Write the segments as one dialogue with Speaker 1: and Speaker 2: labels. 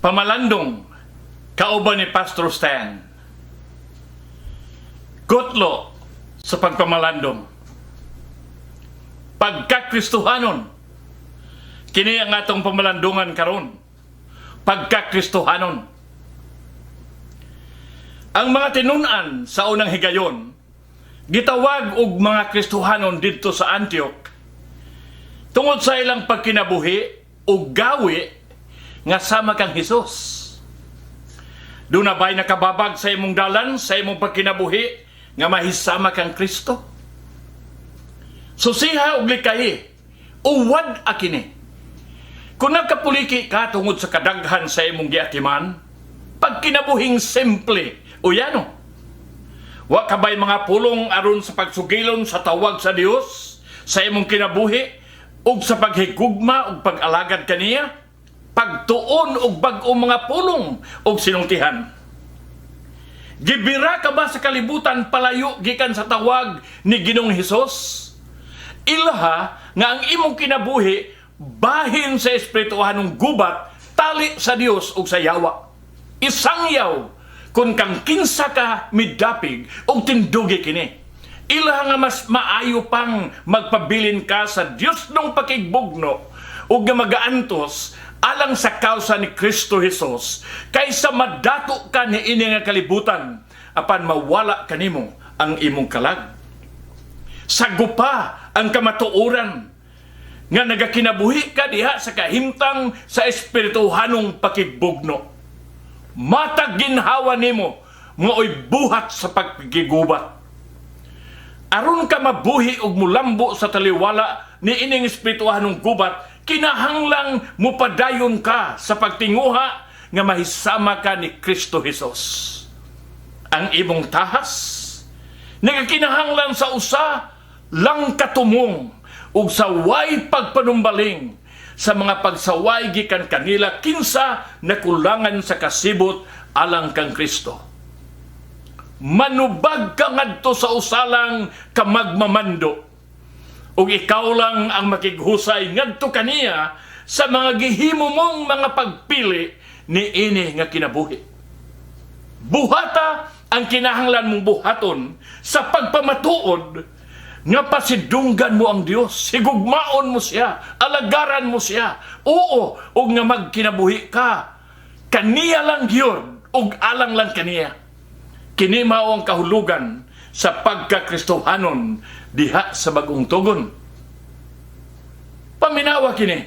Speaker 1: Pamalandong kauban ni Pastor Stan. Gutlo sa pagpamalandong. Pagkakristuhanon. Kini ang atong pamalandungan karon. Pagkakristuhanon. Ang mga tinunan sa unang higayon, gitawag og mga Kristohanon didto sa Antioch tungod sa ilang pagkinabuhi ug gawi nga sama kang Hesus. Duna ba'y nakababag sa imong dalan, sa imong pagkinabuhi nga mahisama kang Kristo? Susiha og likayi, uwad kini. Kung nagkapuliki ka tungod sa kadaghan sa imong giatiman, pagkinabuhing simple, uyano. Wa ka ba'y mga pulong aron sa pagsugilon sa tawag sa Dios sa imong kinabuhi ug sa paghigugma ug pag-alagad kaniya? Pagtuon og bag-o mga pulong ug sinultihan. Gibira ka ba sa kalibutan palayo gikan sa tawag ni Ginoong Hesus? Ilaha nga ang imong kinabuhi bahin sa espirituhanong gubat, tali sa Dios ug sa yawa. Isangyaw kung kang kinsa ka midapig ug tindugi kini. Ilaha nga mas maayo pang magpabilin ka sa Dios nung pakigbugno ug nga magaantos alang sa kausa ni Kristo Jesus kaysa madato ka ni ini nga kalibutan apan mawala kanimo ang imong kalag. Sagupa ang kamatuoran nga nagakinabuhi ka diha sa kahimtang sa espirituhanong pakigbugno. Matag ginhawa nimo mao'y buhat sa pagkigubat. Aron ka mabuhi ug mulambo sa taliwala ni ining espirituhanong gubat, kinahanglang mupadayon ka sa pagtinguha nga mahisama ka ni Kristo Jesus. Ang imong tahas nagakinahanglan sa usa lang katumong ug sa way pagpanumbaling sa mga pagsaway gikan kanila kinsa nakulangan sa kasibot alang kang Kristo. Manubag ka ngadto sa usalang kamagmamando ug ikaw lang ang makighusay ngadto kaniya sa mga gihimo mong mga pagpili ni ini nga kinabuhi. Buhata ang kinahanglan mong buhaton sa pagpamatuod nga pasidunggan mo ang Dios, higugmaon mo siya, alagaran mo siya. Oo, ug nga magkinabuhi ka kaniya lang gyud ug alang lang kaniya. Kini mao ang kahulugan sa pagkakristohanon diha sa bagong tugon. Paminawa kini.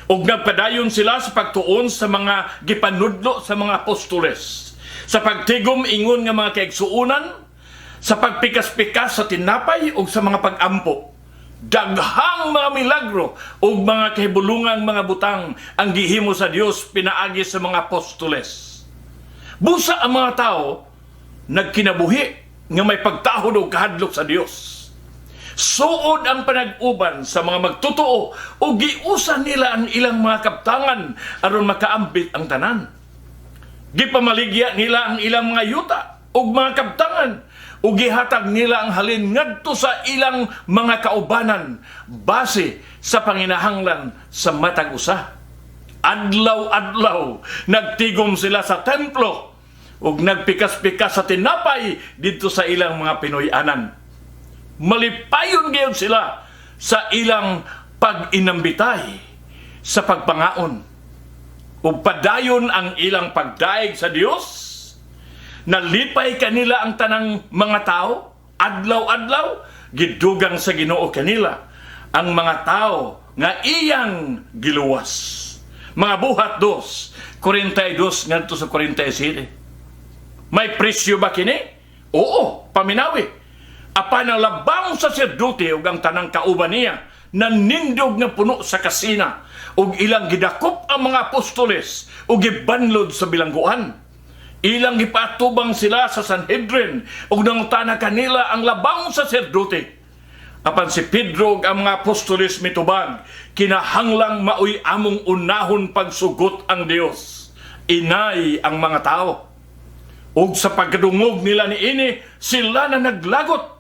Speaker 1: Ug nagpadayon sila sa pagtuon sa mga gipanudlo sa mga apostoles, sa pagtigom ingon nga mga kaigsuonan, sa pagpikas-pikas sa tinapay ug sa mga pag-ampo. Daghang mga milagro ug mga kahibulungang mga butang ang gihimo sa Dios pinaagi sa mga apostoles. Busa ang mga tao nagkinabuhi nga may pagtahod og kahadlok sa Dios. Suod ang panag-uban sa mga magtotoo ug giusa nila ang ilang mga kaptangan aron makaambit ang tanan. Gipamaligya nila ang ilang mga yuta ug mga kaptangan ug gihatag nila ang halin ngadto sa ilang mga kaubanan base sa panginahanglan sa matag usa. Adlaw-adlaw nagtigom sila sa templo ug nagpikas-pikas sa tinapay didto sa ilang mga Pinoy-anan. Malipayon gayud sila sa ilang pag-inambitay sa pagpangaon. Ug padayon ang ilang pagdaig sa Dios. Nalipay kanila ang tanang mga tao, adlaw-adlaw gidugang sa Ginoo kanila ang mga tao nga iyang giluwas. Mga Buhat 2, 42 ngadto sa 47. May presyo ba kini? Oo, paminawi. Apan ang labang saserdote ug ang tanang kauban niya nanindog nga puno sa kasina ug ilang gidakop ang mga apostoles ug gibanlod sa bilangguan. Ilang gipaatubang sila sa Sanhedrin ug nangutana kanila ang labang saserdote. Apan si Pedro ug ang mga apostoles mitubag, "Kinahanglang maoy among unahon pagsugot ang Dios, inay ang mga tao." Ug sa pagkadungog nila ni ini, sila na naglagot.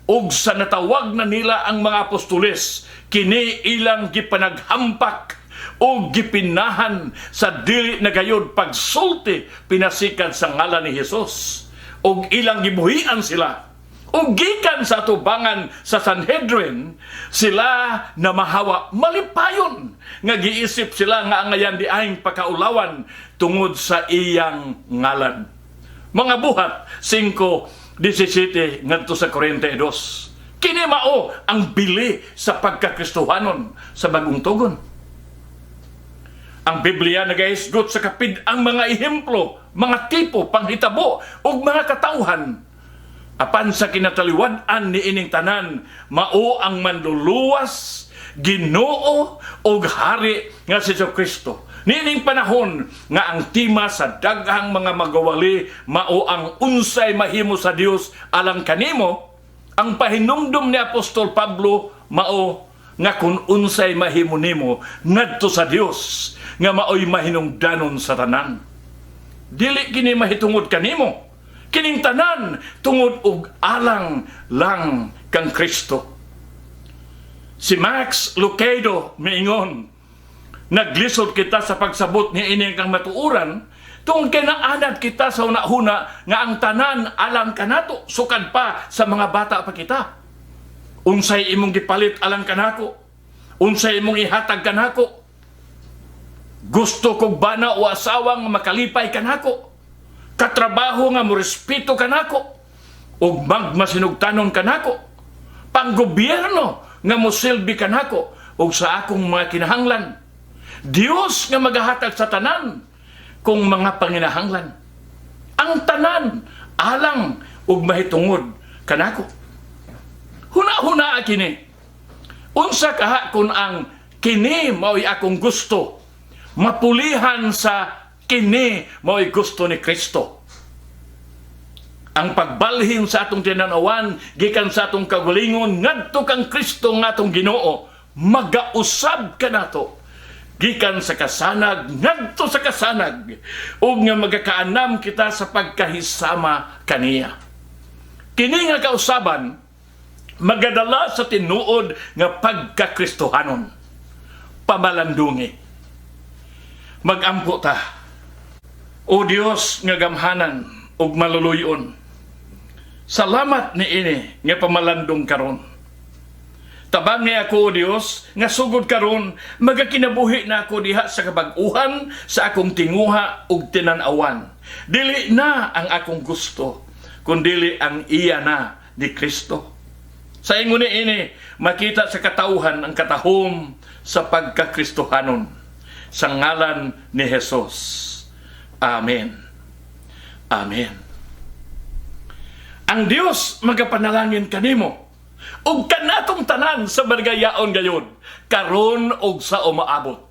Speaker 1: Ug sa natawag na nila ang mga apostoles, kini ilang gipanaghampak ug gipinahan sa dili na gayud pagsulti pinasikan sa ngalan ni Hesus, ug ilang gibuhian sila. Ug gikan sa atubangan sa Sanhedrin sila na mahawa malipayon nga giisip sila nga angayan diayng pakaulawan tungod sa iyang ngalan. Mga Buhat 5:17 ngadto sa 42. Kini mao ang bili sa pagkakristohanon sa bagong tugon. Ang Biblia nagahisgot sa kapid ang mga ehemplo, mga tipo, panghitabo ug mga katawhan. Apan sa kinataliwad-an ni ining tanan, mao ang manluluwas, Ginoo ug hari nga si Kristo. Niining panahon nga ang tema sa daghang mga magawali mao ang unsay mahimo sa Dios alang kanimo, ang pahinumdum ni Apostol Pablo mao nga kung unsay mahimo nimo ngadto sa Dios nga maoy mahinungdanon sa tanan. Dili kini mahitungod kanimo. Kining tanan tungod og alang lang kang Kristo. Si Max Lucado miingon, naglisod kita sa pagsabot ni ini kang matuoran tungod kay naanad kita sa una-huna nga ang tanan alang kanato sukad pa sa mga bata pa kita. Unsay imong gipalit alang kanako? Unsay imong ihatag kanako? Gusto kog bana o asawa nga makalipay kanako. Katrabaho nga morespeto kanako. Ug magmasinugtanon kanako. Panggobyerno nga mosilbi kanako ug sa akong mga kinahanglan. Dios nga magahatag sa tanan kung mga panginahanglan. Ang tanan alang ug mahitungod kanako. Huna-huna kini. Unsa kaha kun ang kini mao'y akong gusto, mapulihan sa kini mao'y gusto ni Kristo? Ang pagbalhin sa atong tinanawan gikan sa atong kagalingon ngadto kang Kristo nga atong Ginoo magausab kanato gikan sa kasanag ngadto sa kasanag ug nga magakaanam kita sa pagkahisama kaniya. Kini nga kausaban magadala sa tinuod nga pagkakristohanon. Pamalandungi. Magampo ta. O Dios nga gamhanan ug maluluyon, salamat ni ini nga pamalandong karon. Tabangi ako, O Dios, nga sugod karon magakinabuhi na ako diha sa kabag-uhan sa akong tinguha ug tinan-awan. Dili na ang akong gusto, kundili ang iya na ni Kristo. Sa ingon ni ini, makita sa katawhan ang katahom sa pagkakristohanon. Sa ngalan ni Jesus. Amen. Amen. Ang Dios magapanalangin kanimo ug kanatong tanan sa bargayaon gayon karon ug sa umaabot.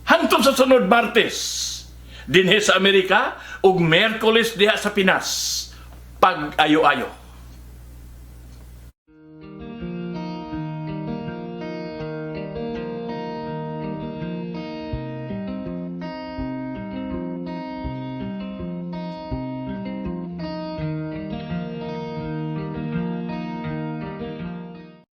Speaker 1: Hangtod sa sunod Martes dinhi sa Amerika ug Miyerkules diha sa Pinas. Pag-ayo-ayo.